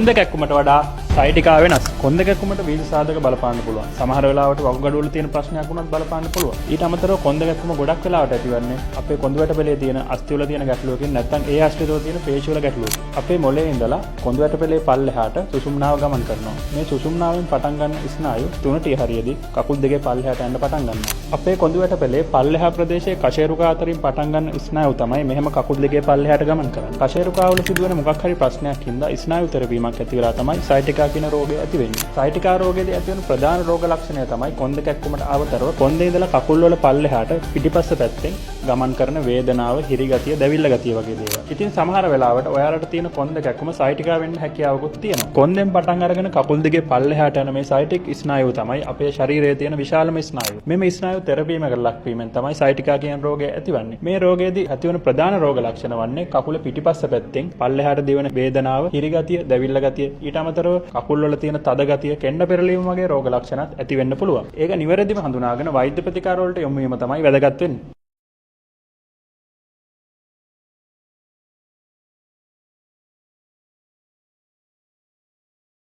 කොන්ද කැක්කුමට වඩා සයිටිකා වෙනස්. කොන්ද කැක්කුමට බීජ සාධක බලපාන්න පුළුවන්. සමහර වෙලාවට වකුගඩු වල තියෙන ප්‍රශ්නයක් වුණත් බලපාන්න පුළුවන්. ඊට අමතරව කොන්ද කැක්කුම ගොඩක් වෙලාවට ඇතිවන්නේ අපේ කොඳු වැටපෙළේ තියෙන අස්ථි වල තියෙන ගැටලුවකින්, නැත්නම් ඒ ආශ්‍රිතව තියෙන පේශි වල ගැටලුවකින්. අපේ මොළයේ ඉඳලා කොඳු වැටපෙළේ පල්ලෙහාට සුසුම්නාව ගමන් කරනවා. මේ සුසුම්නාවෙන් පටන් ගන්න ස්නායු තුනටිය හරියදී කකුල් දෙකේ පල්ලෙහාට යන්න පටන් ගන්නවා. අපේ කොඳු වැටපෙළේ පල්ලෙහා ප්‍රදේශයේ කශේරුකා අතරින් පටන් ගන්න ස්නායු තමයි මෙහෙම කකුල් දෙකේ පල්ලෙහාට ගමන් කරන්නේ. කශේරුකා වල සිදුවෙන මොකක් හරි ප්‍රශ්නයක් හින්දා ස්නායු තෙරපීමක් ඇති වෙලා තමයි සයිටිකා කියන රෝගය ඇති වෙන්නේ. සයිටිකා රෝගයේදී ඇතිවන ප්‍රධාන රෝග ලක්ෂණය තමයි කොන්ද කැක්කුමට අමතරව කොන්දේ ඉඳලා කකුල් වල පල්ලෙහාට පිටිපස්ස පැත්තෙන් ගමන් කරන වේදනාව, හිරිගතිය, දැවිල්ල ගතිය වගේ දේවල්. ඉතින් සමහර වෙලාවට ඔයාලට තියෙන කොන්ද කැක්කුම සයිටිකා වෙන්න හැකියාවකුත් තියෙනවා. කොන්දෙන් පටන් අරගෙන කකුල් දෙකේ පල්ලෙහාට යන මේ සයිටික් ස්නායුව තමයි අපේ ශරීරයේ තියෙන විශාලම ස්නායුව. මෙම ස්නායු තෙරපීමකට ලක්වීමෙන් තමයි සයිටිකා කියන රෝගය ඇතිවන්නේ. මේ රෝගයේදී ඇතිවන ප්‍රධාන රෝග ලක්ෂණ වන්නේ කකුල පිටිපස්ස පැත්තෙන් පල්ලෙහාට දිවන වේදනාව, හිරිගතිය, දැවිල්ල ගතිය, ඊට අමතරව කකුල් වල තියෙන තද ගතිය, කෙන්ඩ පෙරලීම වගේ රෝග ලක්ෂණත් ඇති වෙන්න පුළුවන්. ඒක නිවැරදිව හඳුනාගෙන වෛද්‍ය ප්‍රතිකාර වලට යොමු වීම තමයි වැදගත් වෙන්නේ.